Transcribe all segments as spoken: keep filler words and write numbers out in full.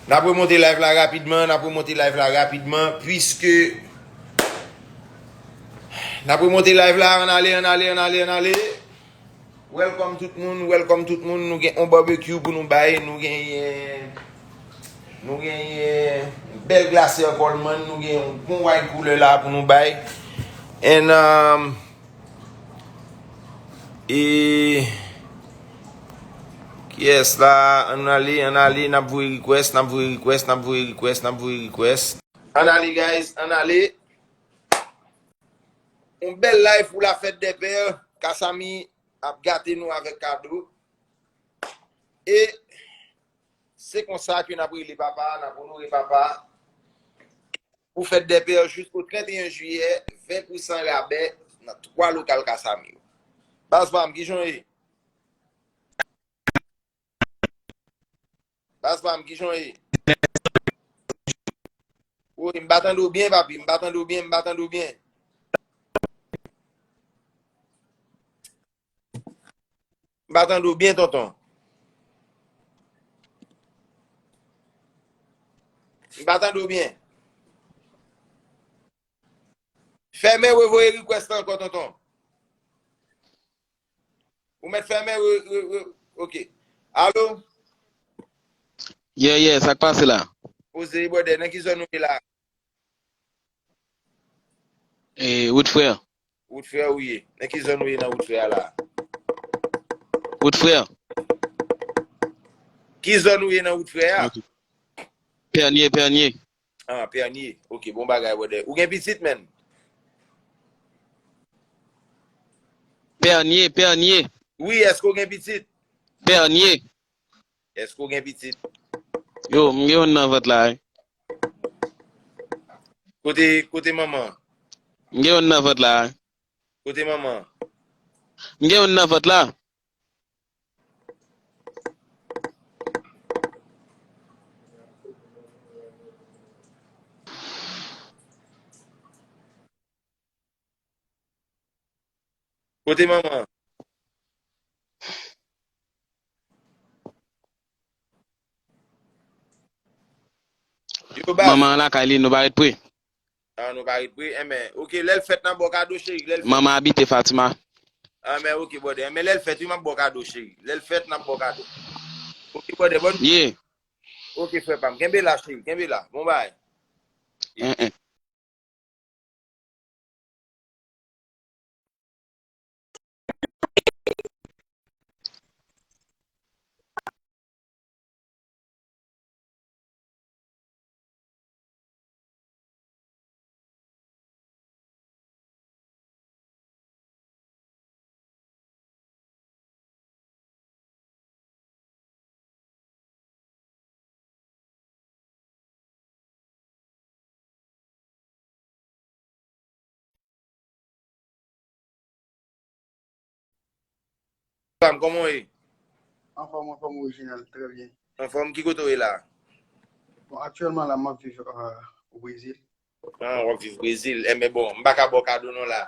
N ap remonte live la rapidman, n ap remonte live la rapidman, puiske n ap remonte live la, ann ale, ann ale, ann ale, ann ale. Welcome tout moun, welcome tout moun. Nou gen yon barbecue pou nou bay, nou genyen, nou genyen bèl glasè Coleman, nou gen yon bon wine cooler la pou nou bay. And, um, e, kiyès la? Ann ale, ann ale, n ap voye request, n ap voye request, n ap voye request, n ap voye request. Ann ale, guys, ann ale. Yon bèl live pou la fèt dè pè. Kasami ap gate nou avèk kado. E se konsa ke n ap rele papa, n ap onore papa. Pou fèt dè pè jisko trannteyen jiyè, ven pou san rabè nan twa lokal Kasami yo. Baz pa m, kijan w ye? Baz pa m, kijan w ye? Woy, m pa tande w byen, papi. M pa tande w byen, m pa tande w byen. M pa tande w byen, tonton. M pa tande w byen. Fèmen revoye request la ankò, tonton. Ou mèt fèmen re, re, re, ok. Alo? Yeah, yeah, sa k pase la? Poze, brother, nan ki zòn ou ye la? E, Wood Frè. Wood Frè ou ye? Nan ki zòn ou ye nan Wood Frè a la? Wood Frè. Ki zòn ou ye nan Wood Frè a? Ok. Pènye, Pènye. Ah, Pènye. Ok, bon bagay, brother. Ou gen pitit, menn? Pènye, Pènye. Wi, èske w gen pitit? Pènye. Èske w gen pitit? Yo, m gen youn nan vant la, wi. Kote, kote manman? M gen youn nan vant la, wi. Kote manman? M gen youn nan vant la. Kote manman? Yo, baz. Manman an lakay li, nou pa ret pre. Ah, nou pa ret pre. Enben, ok, lè l fèt, n ap ba w kado, cheri. Lè l fèt. Manman abite Fatima. Enben, ok, brother. Enben, lè l fèt, wi, m ap ba w kado, cheri. Lè l fèt, n ap ba w kado. Ok, brother, bòn. Yeah. Ok, frè pa m. Kenbe la, cheri. Kenbe la. Bon bagay. Hein, hein. Frè pa m, kòman w ye? Anfòm, anfòm, orijinal, trè byen. Anfòm, ki kote w ye la? Bon, aktyèlman la, m ap viv o Brezil. Ah, w ap viv Brezil. Enben bon, m pa ka ba w kado non la.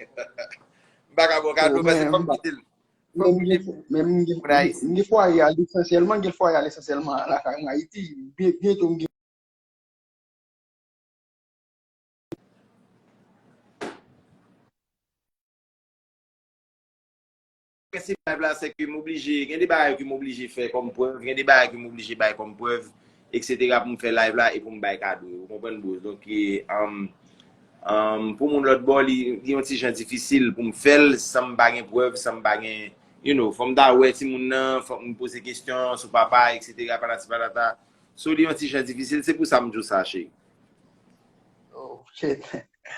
M pa ka ba w kado paske fò m kite l. Fò m kite l. Men m gen fwaye a lesansyèlman, m gen fwaye a lesansyèlman lakay mwen Ayiti. Byento m gen Prensip live la, se ke m oblije, gen de bagay ke m oblije fè kòm prèv, gen de bagay ke m oblije bay kòm prèv, etsetera pou m fè live la e pou m bay kado yo. Ou konprann, bro? Donk, e, um, um, pou moun lòt bò, li, li yon ti jan difisil pou m fè l san m pa gen prèv, san m pa gen, you know, fò m ta wè timoun nan, fò m poze kesyon sou papa, etsetera, patati patata. So, li yon ti jan difisil, se pou sa m di w sa, cheri. Oh, shit.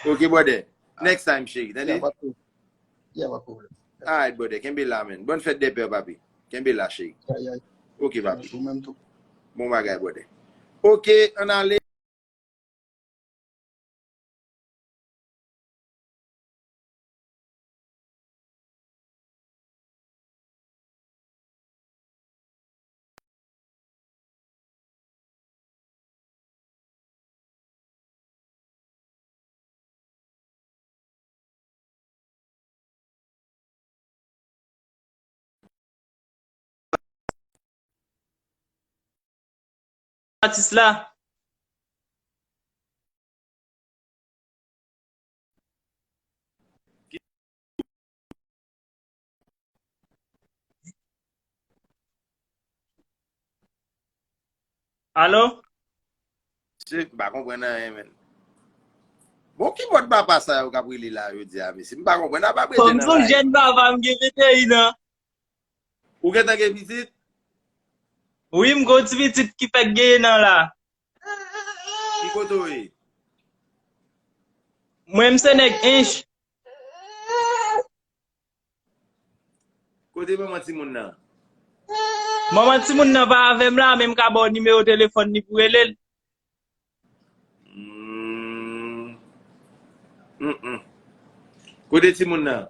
Ok, brother. Next time, cheri, tande? Yeah, pa pwoblèm. Alright, brother. Kenbe la, man. Bòn fèt dè pè, papi. Kenbe la, cheri. Ok, papi. Ou menm tou. Bon bagay, brother. Ok, ann ale. atis la. Alo? Mesye, m pa konprann anyen, menn. Bon, ki mòd papa sa yo k ap rele la, yo di a, mesye? M pa konprann. Apa Bredjè nan la? Kòm se yon jèn papa, m gen venteyen an. Ou gentan gen pitit? Wi, m gen yon ti pitit ki fèk genyen an la. Ki kote w ye? Mwen, m se nèg Ench. Kote manman timoun nan? Manman timoun nan pa avè m la, men m ka ba w nimewo telefòn li pou rele l. Hmm. Mm-mm. Kote timoun nan?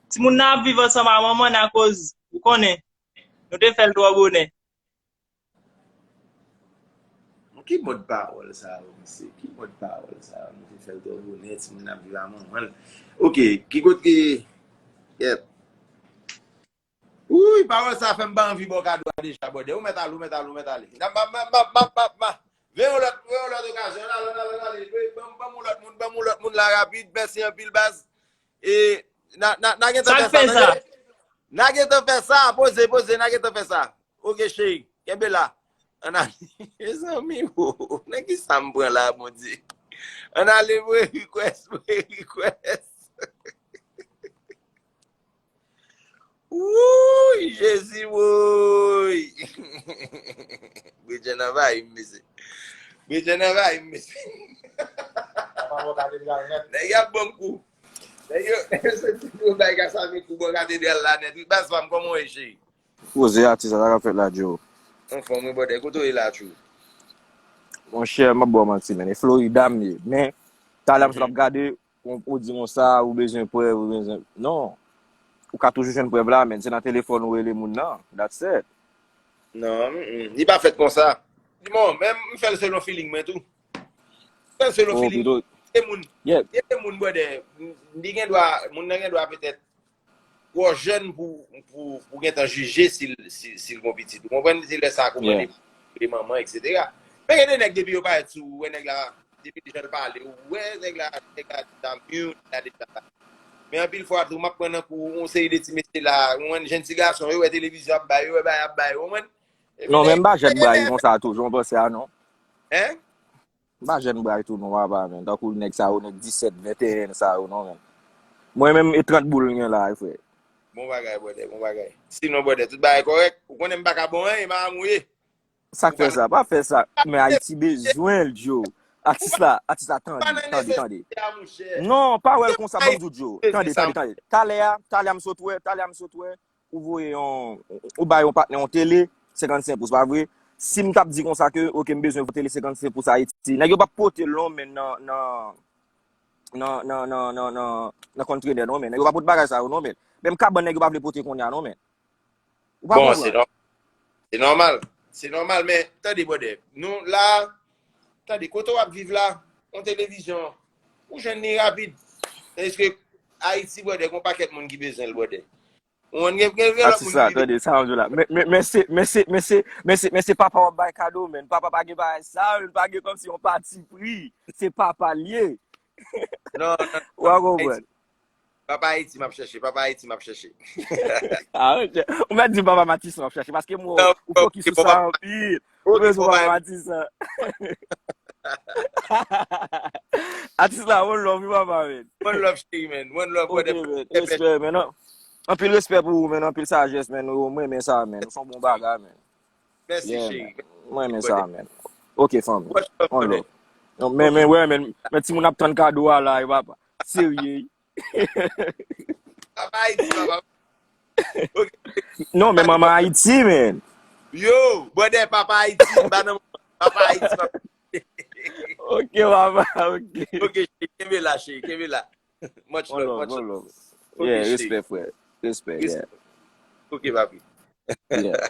Timoun nan ap viv ansanm ak manman l akoz, ou konnen, nou te fè l twò bonè. Ki mòd pawòl sa yo, mesye? Ki mòd pawòl sa yo? Nou te fè l twò bonè, timoun nan ap viv ak manman l. Ok, ki kote ki. Yep. Wouy, pawòl sa fè m pa anvi ba w kado a deja, bwòdè. Ou mèt ale, ou mèt ale, ou mèt ale. N ap, m ap, m ap, m ap, m ap, m ap, m ap. Veye yon lòt, veye yon lòt okazyon. N ale, n ale, n ale. Ban m, ban m yon lòt moun, ban m yon lòt moun la rapid. Mèsi anpil, baz. E, n a, n a, n a gentan fè sa. N a gentan fè sa. Poze, poze, n a gentan fè sa. Ok, cheri. Kenbe la. Ann ale. Mezanmi, wo. Nan ki sa m pran la, Bondye? Ann ale, mwen request, mwen request. Wouy, Jezi, wouy. Bredjè nan anvayi m, mesye. Bredjè nan anvayi m, mesye. Nèg y ap ban m kou. Nèg yo, nèg yo soti pou yo bay Gassamy kou bò katedral la nèt. Wi, baz pa m, kòman w ye, cheri? Poze, atis, sa k ap fèt la, Joe? Anfòm, wi, bwòdè. Kote w ye la, tjou? Monchè, m ap ba w manti, men. E Florida m ye. Men, talè m sot ap gade, ou, ou di konsa, ou bezwen prèv, ou bezwen. Non. Ou ka toujou jwenn prèv la, men. Se nan telefòn ou rele moun nan. That's it. Non, mm, mm. Li pa fèt konsa. Bon, men m fè l selon feeling mwen tou. M fè l selon feeling. Gen moun, gen moun, bwòdè, li gen dwa, moun nan gen dwa petèt twò jèn pou, pou, pou gentan jije si l, si, si l gon pitit. Ou konprann? Se lè sa a konprann de manman, etsetera. Men gen de nèg depi yo parèt sou, ou wè nèg la, depi jan l pale, ou wè nèg la, nèg la deja mûr, nèg la deja. Men anpil fwa tou, m ap pran nan kou yon seri de ti mesye la, ou konprann, jèn ti gason, yo wè televizyon ap bay, yo wè bagay ap bay, ou konprann? Non, men m pa jèn bra yo konsa tou, jan w panse a non. Hein? M pa jèn bra yo tou non, papa, men. Tankou nèg sa yo, nèg disèt, venteyen sa yo, non, men. Mwen menm, e trant boul m gen la, frè. Bon bagay, bwòdè, bon bagay. Sinon, bwòdè, tout bagay kòrèk. Ou konnen m pa ka bon anyen, m a mouye. Sa k fè sa? Pa fè sa. Men Ayiti bezwen l, Joe. Atis la, atis la, tande, tande, tande. Non, pa wè l konsa, ban m di w, Joe. Tande, tande, tande. Talè a, talè a m sot wè, talè a m sot wè. Ou voye yon, ou bay yon patnè yon tele senkannsenk pous, pa vre? Si m t ap di konsa ke, oke, m bezwen yon tele senkannsenk pous Ayiti, nèg yo p ap pote l non, men nan, nan, nan, nan, nan, nan, nan, nan kontrenè non, men. Nèg yo pa pote bagay sa yo non, men. Menm kabann nèg yo pa vle pote kounye a non, men. Ou pa konprann? Bon, se nò-, se nòmal. Se nòmal, men tande, bwòdè. Nou la, tande, kote w ap viv la, yon televizyon, ou jwenn li rapid. Tandiske Ayiti, bwòdè, gon pakèt moun ki bezwen l, bwòdè. Ou konn gen, gen, gen lòt moun ki. Atis la, tande, sa w ap di la. Men, men, men se, men se, men se, men se, men se papa w ap bay kado, men. Papa pa gen bagay sa, li pa gen kòmsi yon pati pri. Se papa l ye. Non, non, non. Ou a konprann. Papa Ayiti m ap chèche, papa Ayiti m ap chèche. Ah, ok. Ou mèt di papa Matissan w ap chèche, paske m wè w fokis sou sa anpil. Ou bezwen papa Matissan. Atis la, one love, wi, papa, men. One love, cheri, men. One love, brother. Ok, men. Respè, men, non. Anpil respè pou ou, men. Anpil sajès, men. Ou, mwen renmen sa, men. Ou se yon bon bagay, men. Mèsi, cheri. Mwen renmen sa, men. Ok, fanmi. One love. Non, men, men, wè, men, men timoun ap tann kado a la, wi, papa. Serye, wi. Papa Ayiti, papa. Ok. Non, men manman Ayiti, men. Yo, brother, papa Ayiti, m pa nan, papa Ayiti, papa. Ok, papa, ok. Ok, cheri, kenbe la, cheri, kenbe la. Much love, much love. Ok, yeah, respè, frè. Respè, yeah. Ok, papi. Yeah.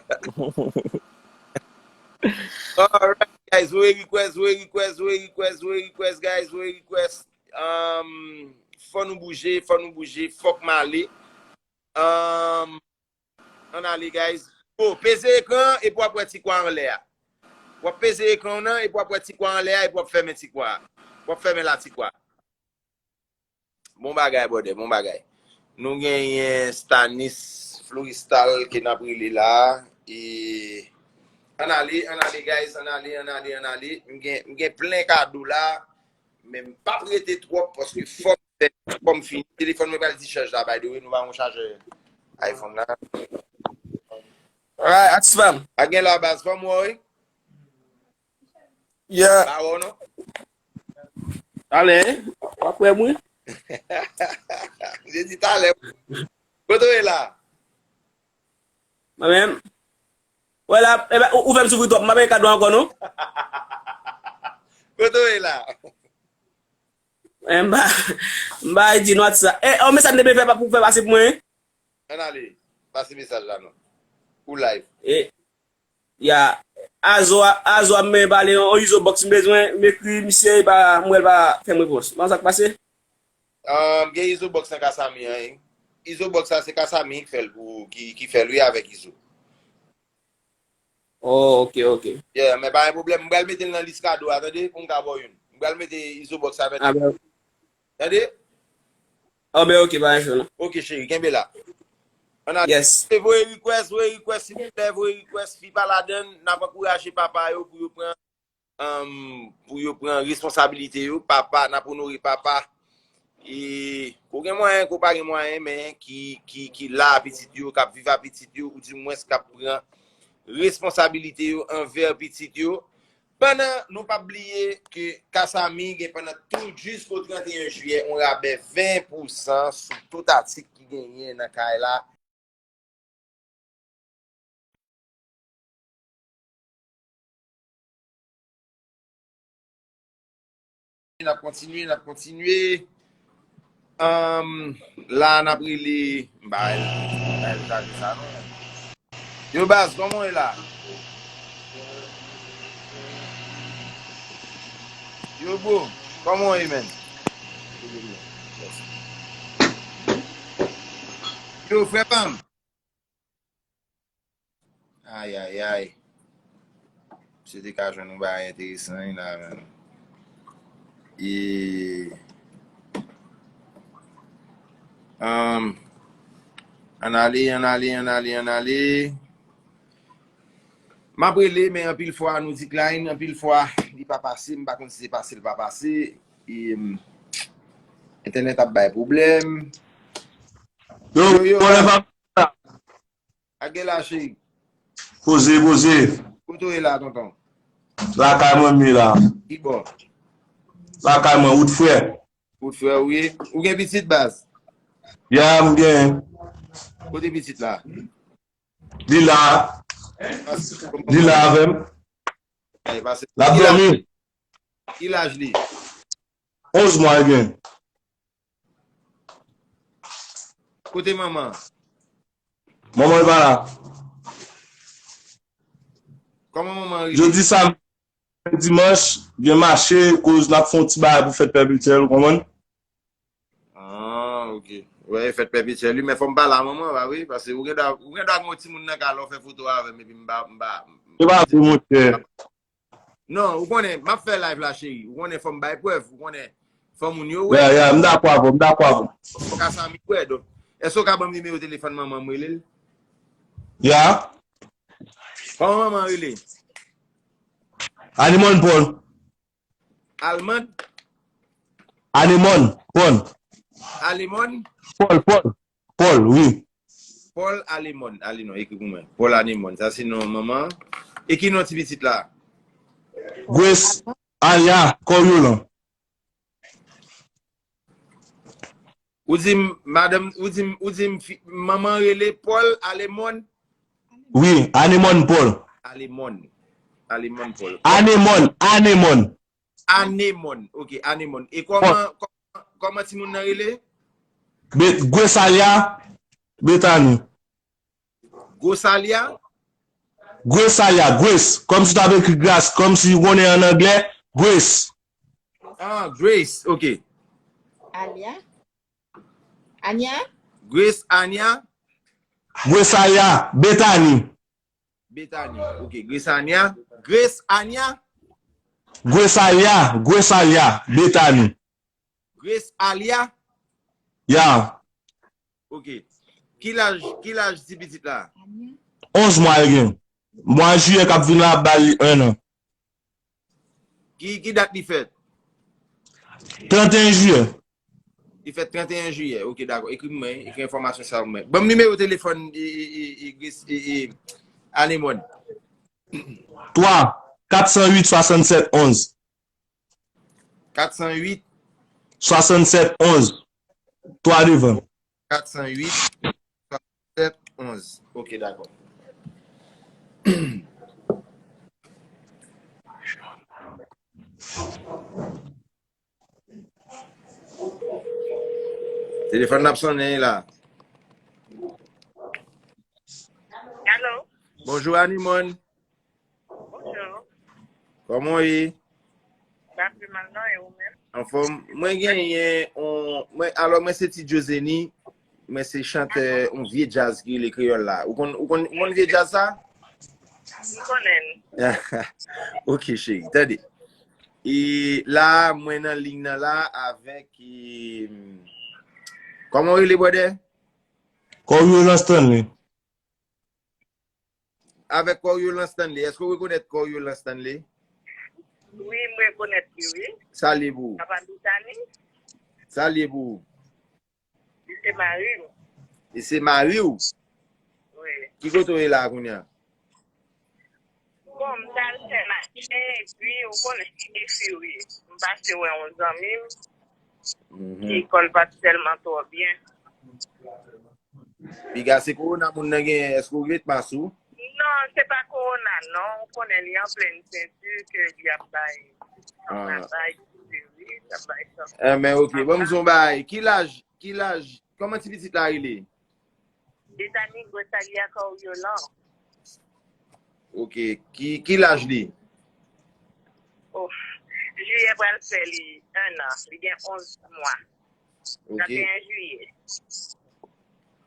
Alright, guys, voye request, voye request, voye request, voye request, guys, voye request. Um, fò nou bouje, fò nou bouje, fòk m ale. Um, ann ale, guys. Oh, peze ekran an epi w ap wè ti kwa anlè a. W ap peze ekran w nan, epi w ap wè ti kwa anlè a, epi w ap fèmen ti kwa a. W ap fèmen la ti kwa. Bon bagay, brother, bon bagay. Nou genyen Stanis Floristal ke n ap rele la. E, ann ale, ann ale, guys, ann ale, ann ale, ann ale. M gen, m gen plen kado la, men m p ap rete twòp paske fò m fè, fò m fini. Telefòn mwen pral dichaj la, by the way, nou pa yon chajè iPhone la. Alright, Atis Fam. A gen la baz, fò m wè, wi. Yeah. Pa wè w non. Talè, w ap wè mwen. Je di talè. Kote w ye la? Mwen menm. Wè la, e ben, ou, ou fè m soufri twòp, m pa peye kado ankò non. Kote w ye la? E, m pa, m pa di nou ati sa. E, on mesaj m te vle fè pa pou fè pase pou mwen. Ann ale. Pase mesaj la non. Ou live. E, Ya, Azo, Azo ap men pale yon Izo Box m bezwen, m ekri misye, li pa, m wè l pa fè m repons. Bon, sa k pase? Um, gen Izo Box nan Kasami an, wi. Izo Box sa se Kasami ki fè l pou, ki, ki fè l, wi, avèk Izo. Oh, ok, ok. Yeah, men pa gen pwoblèm. M pral mete l nan lis kado a, tande, pou m ka ba w youn. M pral mete Izo Box avèk. Ah, ben, Tande? Ah, ben, ok, pa gen non. Ok, cheri, kenbe la. Ann ale. Yes. E voye request, voye request, silvouplè, voye request, fi pa ladann, n ap ankouraje papa yo pou yo pran, um, pou yo pran responsabilite yo, papa, n ap onore papa. E, ke w gen mwayen, ke w pa gen mwayen, men ki, ki, ki la a pitit yo, k ap viv a pitit yo, ou dimwens k ap pran responsabilite yo anvè pitit yo. Pandan nou p ap bliye ke Kasami gen pandan tout jisko trannteyen jiyè yon rabè ven pousan sou tout atik ki genyen nan kay la. N ap kontinye, n ap kontinye. Anm, la n ap rele, m pa rele, m pa rele sa non. Yo baz, kòman w ye la? Yo bro, kòman w ye menm? Yo frè pa m. Ayayay. Misye te ka jwenn yon bagay enteresan wi la menm. E, um, ann ale, ann ale, ann ale, ann ale. M ap rele, men anpil fwa nou decline, anpil fwa li pa pase, m pa konn si se pase l pa pase. E, um, entènèt ap bay pwoblèm. Yo, yo, yo, yo, yo. Ak gen la, cheri. Poze, poze. Kote w ye la, tonton? Lakay mwen m ye la. Ki bò? Lakay mwen, wout frè. Wout frè, ou ye? Ou gen pitit, baz? Ya, m gen. Kote pitit la? Li la. Li la avè m. L ap dòmi. Ki laj li? Onz mwa li gen. Kote manman? Manman li pa la. Kòman manman an rive? Jodi samdi, dimanch, gen mache, koz n ap fè yon ti bagay pou fèt pèpetyèl, ou konprann? Ah, ok. Wè, fèt pèpetyèl, wi, men fò m pale a manman an, ba wi, paske ou gen dwa, ou gen dwa gen yon timoun nan kay la, ou fè foto avè m, epi m ba, m ba. Se pa vre, monchè. Non, ou konnen, m ap fè live la, cheri. Ou konnen fò m bay prèv, ou konnen fò moun yo wè. Ya, ya, m dakò avè w, m dakò avè w. Fò Kasami wè, donk. Èske w ka ban m nimewo telefòn manman m rele l? Ya. Kòman manman rele? Anemòn Paul. Almand? Anemòn Paul. Alemòn? Paul, Paul. Paul, wi. Paul Alemòn. Ale non, ekri pou mwen. Paul Anemòn. Sa se non manman. E ki non ti pitit la? Grace Alia Coriolan. Ou di m, madanm, ou di m, ou di m, fi- manman rele Paul Alemòn? Wi, Anemòn Paul. Alemòn. Alemòn Paul. Anemòn, Anemòn. Anemòn. Ok, Anemòn. E kòman, kòman, kòman timoun nan rele? Be- Grace Alia Bethany. Grosalia? Grace Alia, Grace. Kòmsi w t ap ekri gras, kòmsi w konnen an anglè, Grace. Ah, Grace, ok. Alia? Ania? Grace Ania? Grace Alia Bethany. Bethany, ok. Grace Ania? Grace Anya? Grace Alia, Grace Alia, Bethany. Grace Alia? Ya. Ok. Ki laj, ki laj ti pitit la? Onz mwa l gen. Mwa jiyè k ap vin la ap ba li en an. Ki, ki dat li fèt? Trannteyen jiyè. Li fèt trannteyen jiyè. Ok, dakò. Ekri mwen, ekri enfòmasyon sa mwen. Ban m nimewo telefòn e, e, e, e, Grace, e, e, Anemone. Twa, kat san uit, swasannsèt, onz. Kat san uit. Swasannsèt, onz. Twa devan. Kat san uit, swasannsèt, onz. Ok, dakò. Telefòn n ap sonnen la. Alo, Bonjou, Anemone. bonjou. Kòman w ye? Pa pi mal non, e ou menm? Anfòm. Mwen genyen on, mwen, alò, mwen se Ti Djozeni. Mwen se chantè on vye djaz ki rele Kreyòl la. Ou konn, ou konn, ou konn vye djaz sa? M konnen l. Ok, cheri, tande. E la, mwen nan liy nan la avèk, e, kòman w rele, brother? Coriolan Stanley. Avèk Coriolan Stanley. Èske w rekonèt Coriolan Stanley? Wi, m rekonèt li, wi. Sa l ye pou ou? Papa Britani, Sa l ye pou ou? Li se mari m. E se mari w? Wi. Ki kote w ye la kounye a? Bon, m t al fè mache, epi ou konnen, epi wi, m pase wè yon zanmi m ki kò l pa t tèlman twò byen. Piga se kowona moun nan genyen, èske w ret mas ou? Non, se pa kowona, non. Ou konnen li an plen senti ke li ap bay. Li ap bay, wi, li ap bay. Enben, ok. Bon, m di w yon bagay. Ki laj, ki laj, kòman ti pitit la rele? Bethany Grosalia Coriolan. Ok. Ki, ki laj li? Oh, jiyè pral fè li en an. Li gen onz mwa. Ok. Trannteyen jiyè.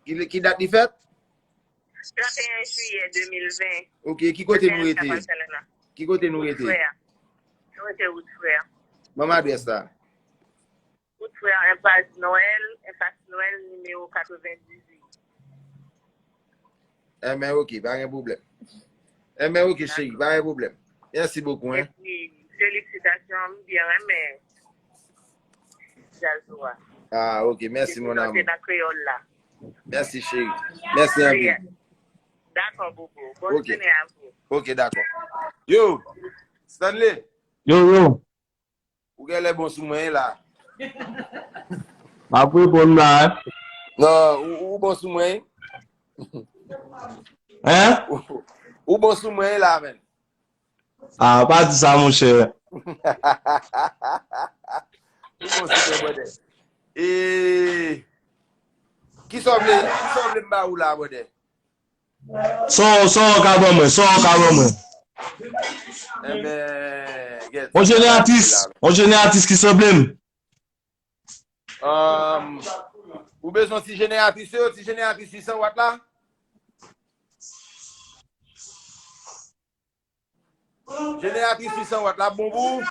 Ki, ki dat li fèt? Trannteyen jiyè de mil ven. Ok. Ki kote nou rete? Ki kote nou rete? Nou rete wout frè. Ban m adrès la. Wout frè, enpas Nwèl, enpas Nwèl, nimewo katrevendizuit. Enben, ok, pa gen pwoblèm. Enben, ok, cheri, pa gen pwoblèm. Mèsi bokou, hein. Epi, felisitasyon, m byen renmen djaz ou a. Ah, ok, mèsi, mon amour. Nan kreyòl la. Mèsi, cheri. Mèsi anpil. Dakò, bobo. Bonne journée à vous. Ok, dakò. Yo, Stanley. Yo, yo. Ou genlè bon sou mwen la. M ap reponn la, hein. Non, ou, ou bon sou mwen. Hein? Ou, ou bon sou mwen la, men. Ah, pa di sa, monchè. Ou bon sou mwen, brother. E kisa w vle, kisa w vle m ba ou la, brother? Sa w, sa w ka ban mwen, sa w ka ban mwen. Enben, gèt. On jeneratris, on jeneratris ki sanble m. Um, ou bezwen ti jeneratris yo, ti jeneratris uit san wat la? Jeneratris uit san wat la, bon pou ou?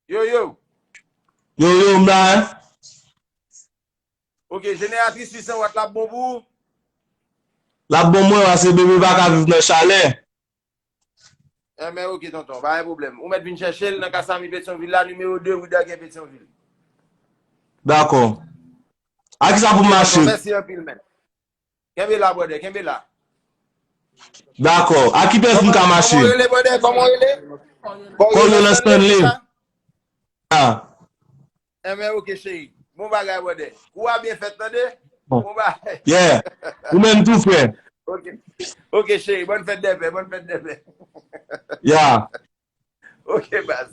Yo, yo. Yo, yo, m la, hein. Ok, jeneratris uit san wat la bon pou ou? L ap bon mwen, paske bebe pa ka viv nan chalè. Enben, ok, tonton, pa gen pwoblèm. Ou mèt vin chèche l nan Kasami Petyonvil la, nimewo de, ri Dègè Petyonvil. Dakò. A kisa pou m mache? Mèsi anpil, men. Kenbe la, brother, kenbe la. Dakò. A ki pèz m ka mache? Kòman w rele, brother? Kòman w rele? Coriolan Stanley. Ah. Enben, ok, cheri. Bon bagay, brother. Kou a byen fèt, tande? Bon. Bon bagay. Yeah. Ou menm tou, frè. Ok. Ok, cheri. Bonne fête des pères. Bonne fête des pères. Yeah. Ok, baz.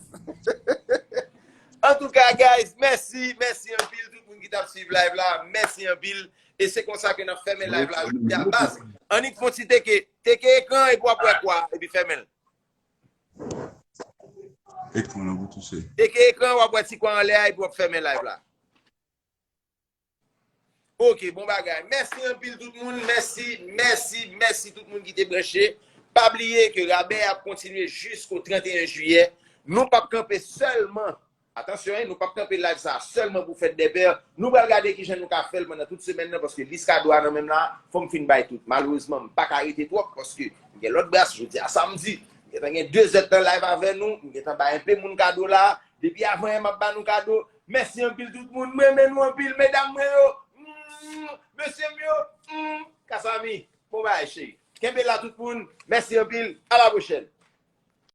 Antouka, guys, mèsi, mèsi anpil tout moun ki t ap swiv live la. Mèsi anpil. E se konsa ke n ap fèmen live la jodi a, baz. Annik fè yon ti teke, teke ekran epi w ap wè kwa, epi fèmen l. Ekran nan pou touche. Teke ekran, w ap wè ti kwa anlè a, epi w ap fèmen live la. Ok, bon bagay. Mèsi anpil tout moun. Mèsi, mèsi, mèsi tout moun ki te branche. Pa bliye ke rabè a ap kontinye jisko trannteyen jiyè. Nou p ap kanpe sèlman, atansyon, hein, nou p ap kanpe live sa sèlman pou fèt dè pè. Nou pral gade kijan nou ka fè l pandan tout semèn nan, paske lis kado a nan men m la, fò m fin bay tout. Malerezman, m pa ka rete twòp, paske m gen lòt bras, jodi a samdi. M gentan gen de zèdtan live avè nou, m gentan bay enpe moun kado la. Depi avan yè m ap ba nou kado. Mèsi anpil tout moun, m renmen nou anpil, medam mwen yo. Mm, mesye m yo, mm, Kasami, bon bagay cheri. Kenbe la tout moun, mèsi anpil, a la pwochèn.